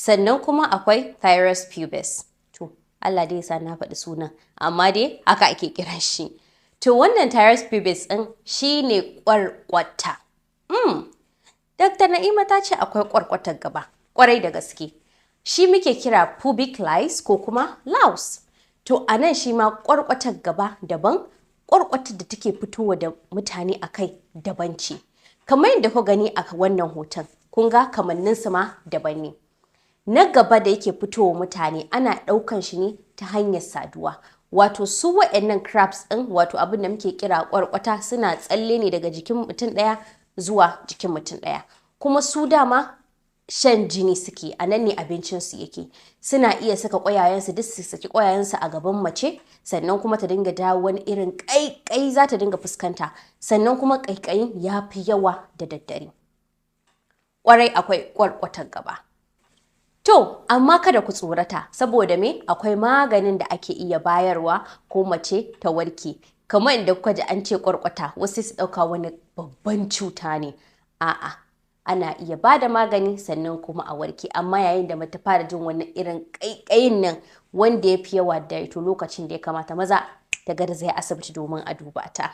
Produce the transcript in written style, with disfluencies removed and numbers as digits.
Sannan kuma akwai Phthirus pubis. To, Allah dai sa na faɗi sunan, amma dai haka ake kiran shi. To, wannan Phthirus pubis ɗin shine ƙwarƙwata. Dr. Na'ima ta ce akwai ƙwarƙwatar gaba, ƙwarai da gaske. Shi muke kira pubic lice ko kuma louse. To, a nan shi ma ƙwarƙwatar gaba daban, ƙwarƙwatar da take fitowa da mutane a kai daban ce. Kamar yadda ku gani a wannan hoton, kun ga kamanninsu ma daban ne. Na gaba da yake fitowa mutane ana ɗaukan shi ne ta hanyar saduwa. Wato su waɗannan crabs ɗin, wato abin da muke kira ƙwarƙwata, suna tsalle ne daga jikin mutum ɗaya zuwa jikin mutum ɗaya. Kuma su dama shan jini suke, a nan ne abincinsu yake. Suna iya saka ƙwayayensu, duk su saki ƙwayayensu a gaban mace, sannan kuma ta dinga dawo wani irin ƙaiƙayi za ta dinga fuskanta, sannan kuma ƙaiƙayin ya fi yawa da daddare. Ƙwarai akwai ƙwarƙwatar gaba. To, amma kada ku tsorata, saboda me? Akwai maganin da ake iya bayarwa ko mace ta warke. Kamar inda kuka ji an ce ƙwarƙwata, wasu su ɗauka wani babban cuta ne. A'a, ana iya ba da magani sannan kuma a warke, amma yayin da mace fara jin wani irin ƙaiƙayin nan wanda ya fi yawa da, to lokacin da ya kamata maza ta garzaya asibiti domin a duba ta.